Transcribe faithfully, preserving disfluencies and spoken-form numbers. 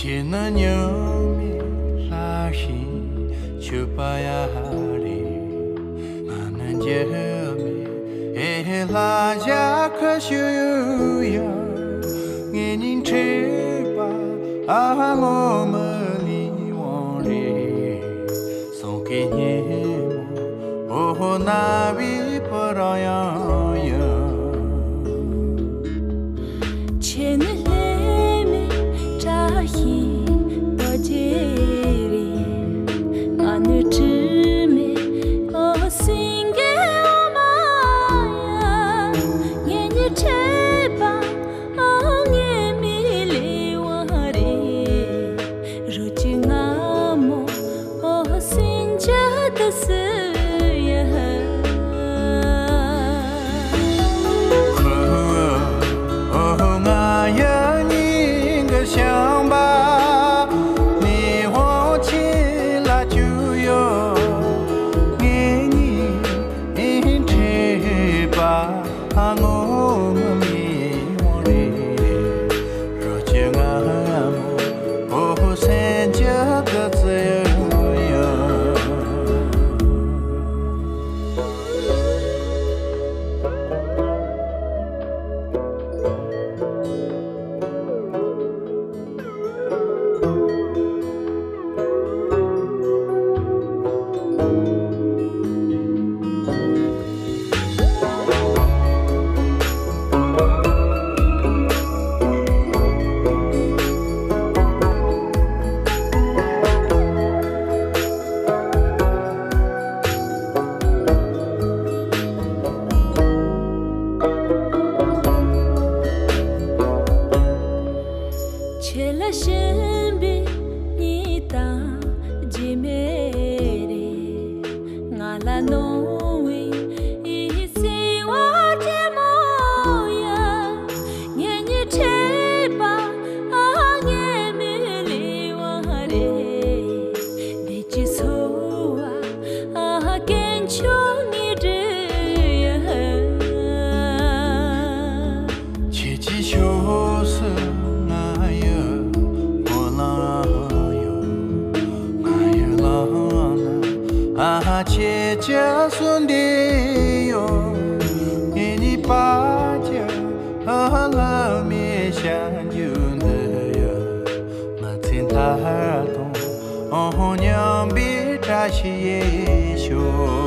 ཁྱེད་ནི་ཉི་མའི་ལྷ་བཞིན་འཁྱུད་པ་ཡ་རེད། ང་ནི་འགྱུར་མེད་ཨེ་ལྷ་བྱ་ཁུ་བྱུག་ཡ། ངེད་གཉིས་འཕྲད་པ་ཨ་ངོ་མི་ལུས་དབང་རེད། སྲོང་བཙན་སྔོན་མོ་ཨོ་ཧོ་ན་བའི་བུ་རང་ཡང་ཡིན། ཁྱེད་ནི་ལྷད་མེད་བཀྲ་ཤིས་རྡོ་རྗེ་རེད། ང་ནི་དྲི་མེད་ཨོ་སེང་གེ་འོ་མ་ཡ། ངེད་གཉིས་འཕྲད་པ་ཨོ་ངེད་མི་ལུས་དབང་རེད། རོ་གཅིག་སྔ་མོ་ཨོ་སེང་ཆ་དུ་སུ་ཡ། ཨོ་ང་ཡ་ཉིན་གི་ཤམ་པ་ནི་ཧོང་ཆེ་ལ་བཅུག་ཡོད། ངེད་གཉིས་འཕྲད་པ་ཨ་ངོ་མི་མེད་དབང་རེད། རོ་གཅིག་སྔ་མོ་ཨོ་སེང་ཆ་དུ་སུ་ཡ། ཁྱེད་ལ་ཞེན་པའི་གཉིད་དང་རྗེས་མེད་རེད། ང་ལ་གནོང་བའི་བརྩེ་བ་ཆེན་མོ་ཡ། ངེད་གཉིས་འཕྲད་པ་ཨ་ངེད་མི་ལུས་དབང་རེད། བདེ་སྐྱིད་འཚོ་བ་ཨ་དཀོན་མཆོག་ངས་འདྲི་ཡ། ཁྱེད་ཀྱི་ཕྱོགས་སུ་ང་ཡི་སྨོན་ལམ་ཡོད། ང་ཡི་ལམ་ན་ཨ་ཁྱེད་ཀྱི་གསོལ་འདེབས་ཡོད། ངེད་གཉིས་བར་གྱི་ཨ་བླ་མའི་བྱ་འགྱུར་འདི་ཡི། མི་ཚེ་མཐའ་དང་མཉམ་པའི་བཀྲ་ཤིས་ཡེ་ཤོག